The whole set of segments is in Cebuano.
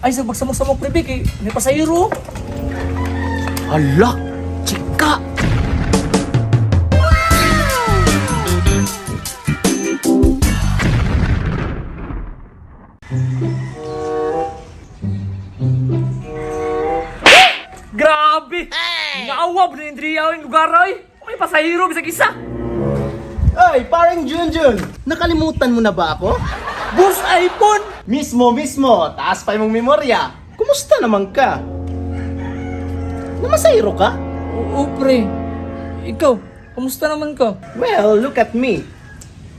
Ay, sa magsamok-samok pre, kay may pasahero. Hala, chika! Grabe! Naawa ba ni Andrea yung lugar ay? May pasahero bisag isa. Ay, parang Junjun! Nakalimutan mo na ba ako? Boss iPhone! Mismo, mismo! Taas pa imong memorya! Kumusta naman ka? Namasayro ka? Oo, pre. Ikaw, kumusta naman ka? Well, look at me.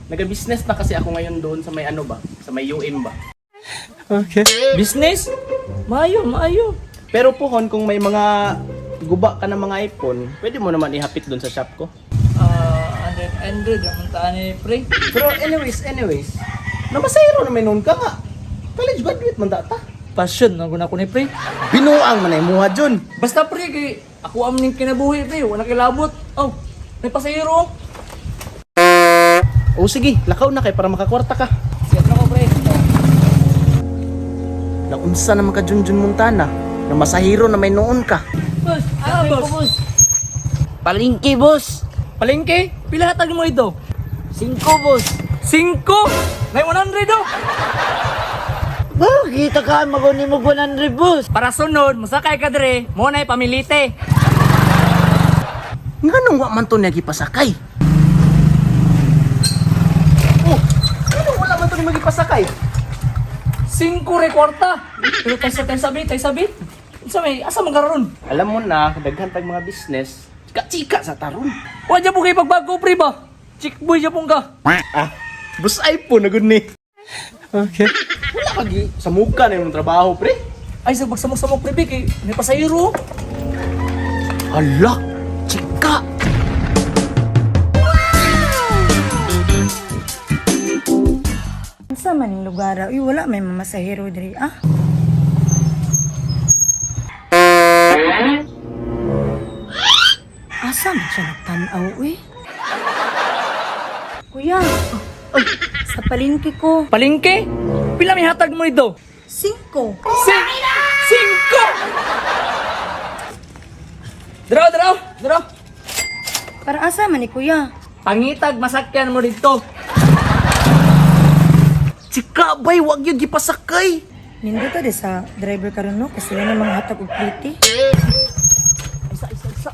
Nag-business na kasi ako ngayon doon sa may ano ba? Sa may UM ba? Okay. Business? Maayo, maayo. Pero pohon, kung may mga guba ka ng mga iPhone, pwede mo naman ihapit doon sa shop ko. Ah, 100, 100, ang taan ni pre. Pero anyways, anyways, namasayro naman noon ka nga. College graduate man data. Passion na guna ko ni pre. Binuang man ay muha Jun. Basta pre, kay ako am ning kinabuhi pre, wala kilabot. Oh, may pasahero. O sige, lakaw na kay para makakwarta ka. Siya na ko pre. Naunsa naman ka Junjun Montana, na masahiro na may noon ka. Boss, ah, boss. Palingki, boss. Palengke, pila hatag mo ito? Singko, boss. Singko! May 100 oh! Ba, kita ka, magunin mo 100, boss. Para sunod, masakay ka dire, mo na pamilite. Nganong wa man to niya gipasakay? Oh, nganong wala man to niya gipasakay? Singko re kwarta. Pero taysa taysa bi, taysa bi. Unsa may asa man karon? Alam mo na, daghan tag mga business, chika-chika sa taron. Wa dyan po kay pagbago pre ba? Chick boy dyan pong ka. Ah, bus iPhone na gud ni. Okay. Wala ka gi sa muka na imong trabaho, pre. Ay, sa magsamok-samok pre, kay may pasahero. Hala, chika. Unsa man ning lugar? Uy, wala may mamasahero diri ah. Asa man siya nagtan-aw uy? Kuya, ay, sa palengke ko. Palengke? Pila may hatag mo ito? Singko. Singko! Draw, draw, draw. Para asa man ni kuya? Pangitag masakyan mo dito. Chika bay, wag yun gipasakay. Nindot di sa driver karon no kasi sila na mga hatag og plite. Isa, isa, isa.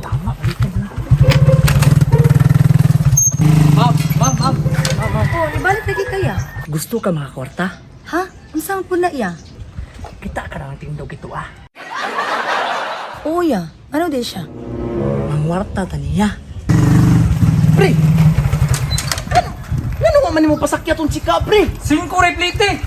Tama, dito na. Ma'am, ma'am, ma'am. Ma'am, ma'am. Oh, ibalik lagi kaya. Gusto ka mga kwarta? Ha? Unsa man pud na iya? Kita ka na ang tindog ito ah. Oo ya. Ano di siya? Mangwarta ta niya. Pre. Ano, ngano man nimo pasakya tong chika, pre? Singko replite.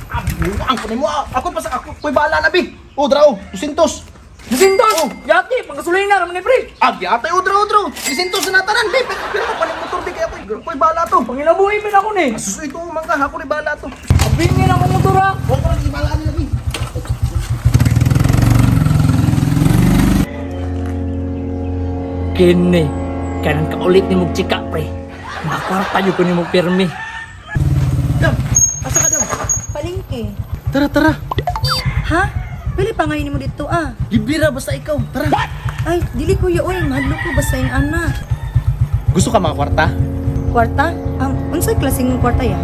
Ang ko nimo, ah. Ako pasak ako, koy bahala na bi. Oh, draw, 200. Dusintos! Oh. Yati, panggasolina raman ni pre. Agi atay oh, draw, draw. 200 na tanan, bi. Pero pero pa motor bi kay ako, koy bahala to. Pangilabuhi pa na ako ni. Sus ito man ka, ako ni bahala to. Abingin akong motor ah. Wa ko lang ibalaan nila bi. Kini, kanang kaulit ni mong chika pre. Mga kwarta yun ko ni mong pirmi. Dam, asa ka dam? Palengke. Tara, tara. Ha? Pili pa ngayon mo dito ah. Libre ra basta ikaw. Tara. Ay, dili kuya oy, mahadlok ko basta yung anak. Gusto ka mga kwarta? Kwarta? Ang unsay klaseng kwarta ya?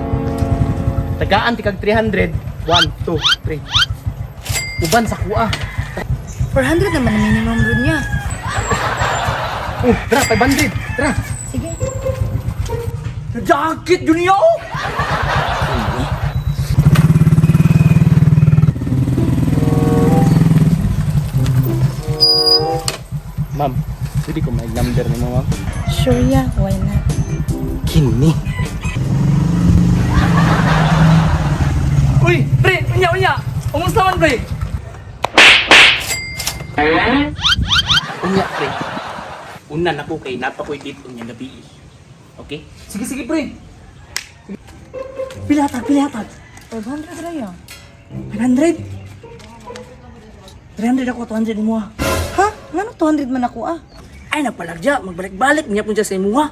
Tagaan tikag 300. 1, 2, 3. Uban sa kuha. 400 naman ang minimum ron niya. Oh, tara, 500. Tara. Sige. Jacket yun niya oh! Ma'am, pwede ko may number ni mo, ma'am? Sure ya, why not? Kini. Uy, pre, unya, unya. Umusta man pre? Unya, pre. Una na ko kay napakoy date unya gabi. Okay? Sige, sige pre. Pila hatag, pila hatag. 500 ra ya. 500? 300 ako, 200 mo ah. Ha? Ngano 200 man ako ah? Ay, napalagya. Magbalik-balik. Niya po dyan sa imuha.